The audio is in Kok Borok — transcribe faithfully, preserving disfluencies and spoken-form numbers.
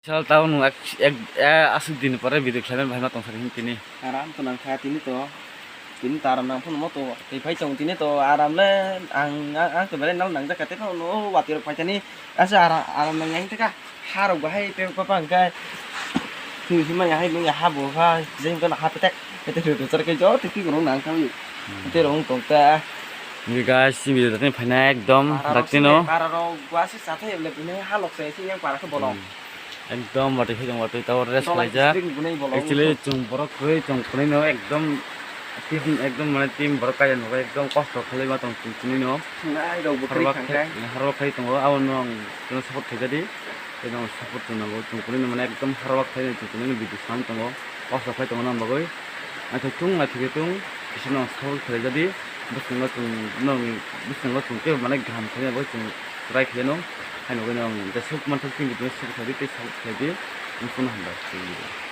Sal tao nwng ek, ek, eh, aswk din pore video khlaimani bahai ma tong sari hwn tini. Aram to nangkha tini to. Tini to aram nang phano moto. Tei phai tong tini to aram le ang, ang, ang to belai nal nangjak kha tei phano watwi rok phaitani. Asa aram, aram nang yang teka. Harok bahai pe papa hwnkhe. Twi hima ya hai nung ya ha bo ha. Jeng kono ha petek. Petek ru ru char ke jo tei twi rong nang kha. Hmm. Tei rong tong ta. Ini guys, ini video tadi phaina ekdom para rok dakti no. Para rok gua si sa thai le bini ha lok se si yang para khe bolong. Hmm. Ekdom watwi khe tong watwi tabo rest khlaijak. Actually chwng borok kwrwi chwng phunui no ekdom team ekdom mane team borok kaiya nukha ekdom kosto khlai ma tong chwng phunui no. Harwak khai tongo abono ang chwngno support khaijadi. Tei no support chwng nango chwng phunui no mane ekdom harwak khai chwng phunui no video swnam tongo. Kosto khlai tongma bagwi. Naithok tung naithok tung kisa no support khlaijadi. Bwskango chwng no bwskango chwng tei mane kaham khlai bagwi chwng try khlaino. Haino hwnwi ang jesuk manthok tei video support khlai di tei support khlai di. Ang phunukha hambai.